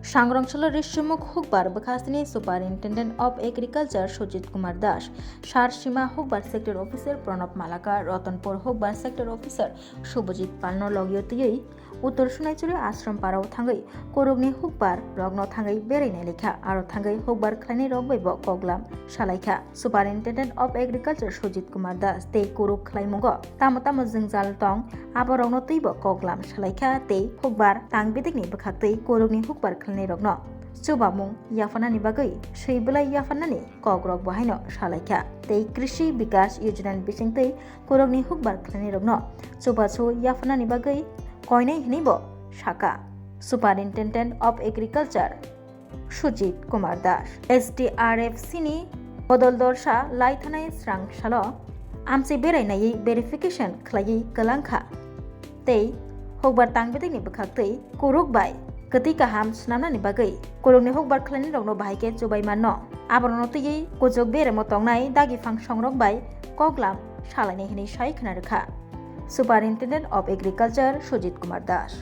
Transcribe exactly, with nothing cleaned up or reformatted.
Sangrong salo risumuk hukbar bwkhastini Superintendent of Agriculture Sujit Kumar Das, Sarsima hukbar Sector Officer Pranab Malakar, Ratanpur hukbar Sector Officer Subhajit Palno logio twiwi Uttor Sunaichuri Ashram Parao thangwi kurukni hukbar rokno thangwi berai nailikha, aro thangwi hukbar khlainai rok bai bo koklam salaikha. Superintendent of Agriculture Sujit Kumar Das tei kuruk khlaimungo tamo tamo jwngjal tong, aborokno twibo koklam salaikha tei hukbar tang bedekni bwkhaktwi kurukni hukbar khlainairokno chubamung yapharnani bagwi swi bwlai yapharnani kokrok bo haino salaikha tei Krishi Bikas Yojana ni bisingtwi kurukni hukbar khlainairokno chubachu yapharnani bagwi koinai hwnwibo sakha Superintendent of Agriculture Sujit Kumar Das. S D R F C ni bodol dorsa lai thanai srang salo amchai berai naiwi verification khlaiwi kwlangkha tei hukbar tang bedekni bwkhaktwi kuruk bai kwtwi kaham swnamnani bagwi kurukni hukbar khlainairokno bahai khe chubai manno. Aborokno twiwi kuchuk beremo tongnai dagi phangsongrok bai koklam salainai hwnwi sai khna rwkha Superintendent of Agriculture Sujit Kumar Das.